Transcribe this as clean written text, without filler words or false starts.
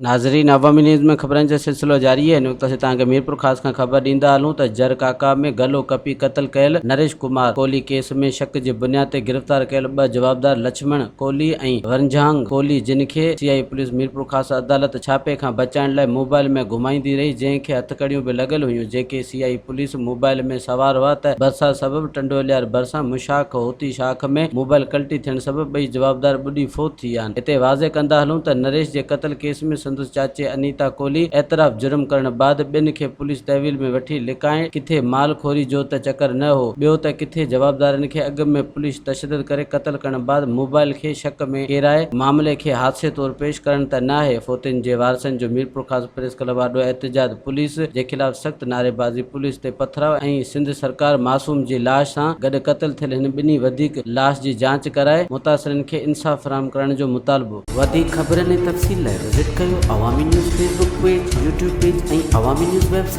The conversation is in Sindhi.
ناظرين عوامي نيوز ۾ خبرن جو سلسلو جاري آهي هن وقت اسين توهان کي ميرپورخاص کان خبر ڏيندا هلون ته جر ڪاڪا ۾ گلو ڪپي قتل ڪيل نريش ڪمار ڪولهي ڪيس ۾ شڪ جي بنياد تي گرفتار ڪيل ٻه جوابدار لڇمڻ ڪولهي ۽ ورنجهانگ ڪولهي جن کي سي آء اي پوليس ميرپورخاص عدالت ڇاپي کان بچائڻ لاء موبائل ۾ گهمائيندي رهي جنهن کي هٿڪڙيون به لڳل هيون جيڪي سي آء اي پوليس موبائل ۾ سوار هئا ته برسات سبب ٽنڊوالهيار ڀرسان مشاخ هوتي شاخ ۾ موبائل ڪلٽي ٿيڻ سبب ٻئي جوابدار ٻڏي فوت ٿي ويا آهن. هتي واضح ڪندا هلون ته نريش جي قتل ڪيس ۾ سندس چاچي انيتا ڪولهي اعتراف جرم ڪرڻ بعد ٻين کي پوليس تحويل ۾ وٺي لڪائڻ ڪٿي مال خوري جو ته چڪر نه هو ٻيو ته ڪٿي جوابدارن کي اڳ ۾ پوليس تشدد ڪري قتل ڪرڻ بعد موبائل کي شڪ ۾ ڪيرائي معاملي کي حادثي طور پيش ڪرڻ ته ناهي فوتين جي وارثن جو ميرپورخاص پريس ڪلب آڏو احتجاج پوليس جي خلاف سخت نعريبازي، پوليس تي پٿراء ۽ سنڌ سرڪار معصوم جي لاش سان گڏ قتل ٿيل هن ٻنهي وڌيڪ لاش جي جاچ ڪرائي متاثرين کي انصاف فراهم ڪرڻ جو مطالبو. وڌيڪ خبرن ۽ تفصيل لاء وزٽ ڪيو Awami news Facebook page, YouTube page ۽ Awami news website.